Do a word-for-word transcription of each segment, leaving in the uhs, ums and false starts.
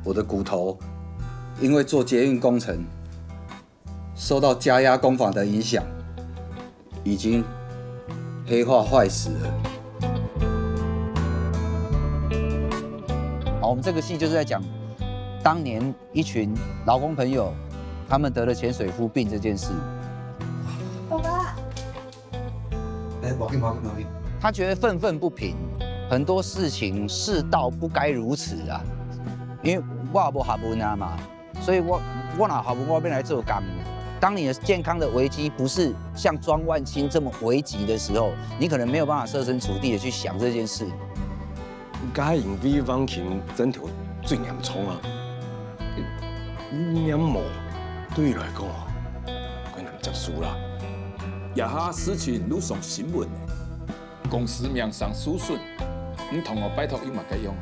我的骨头因为做捷运工程受到加压工法的影响，已经黑化坏死了。好，我们这个戏就是在讲当年一群劳工朋友，他们得了潜水夫病这件事。哎，无要紧，无要紧，无要紧。他觉得愤愤不平，很多事情世道不该如此啊。因为我也无学问啊嘛，所以我我若学问，我要来做工。当你的健康的危机不是像庄万青这么危急的时候，你可能没有办法设身处地的去想这件事。該因為萬青真條最嚴重啊，染毛對伊來講啊，較難接受啦。這下事情又上新聞了，公司名聲受損，你同我拜託有麼个用？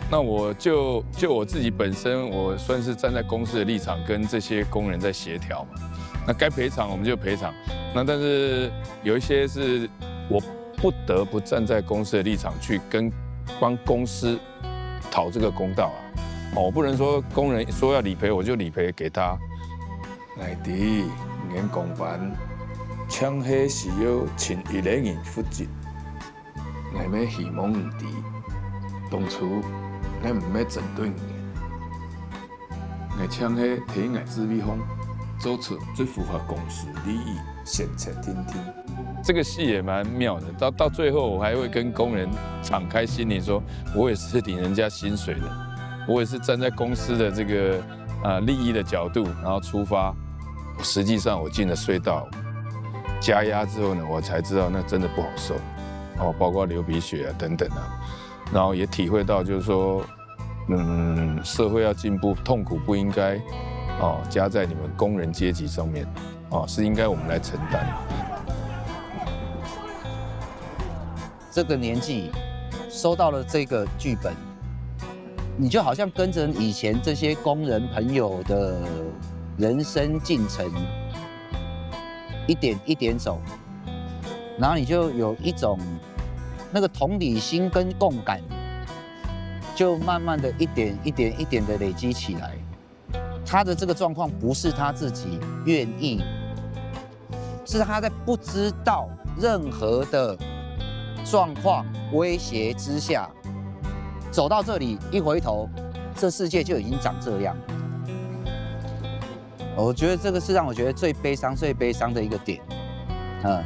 那我就就我自己本身，我算是站在公司的立场，跟这些工人在协调嘛。那该赔偿我们就赔偿。那但是有一些是我不得不站在公司的立场去跟帮公司讨这个公道啊。哦，我不能说工人说要理赔，我就理赔给他。𠊎知，你个公辦，淨係需要尋一个人負責。 𠊎乜希望你知，當初𠊎毋係針對你，𠊎淨係在𠊎智慧項做出最符合公司利益選擇定定。这个戏也蛮妙的，到到最后我还会跟工人敞开心灵说，我也是领人家薪水的，我也是站在公司的这个呃利益的角度，然后出发。实际上我进了隧道，加压之后呢，我才知道那真的不好受，哦，包括流鼻血啊等等啊，然后也体会到就是说，嗯，社会要进步，痛苦不应该哦加在你们工人阶级上面，哦，是应该我们来承担。这个年纪收到了这个剧本，你就好像跟着以前这些工人朋友的人生进程，一点一点走，然后你就有一种那个同理心跟共感，就慢慢的一点一点一点的累积起来。他的这个状况不是他自己愿意，是他在不知道任何的状况威胁之下，走到这里一回头，这世界就已经长这样。我觉得这个是让我觉得最悲伤、最悲伤的一个点。嗯，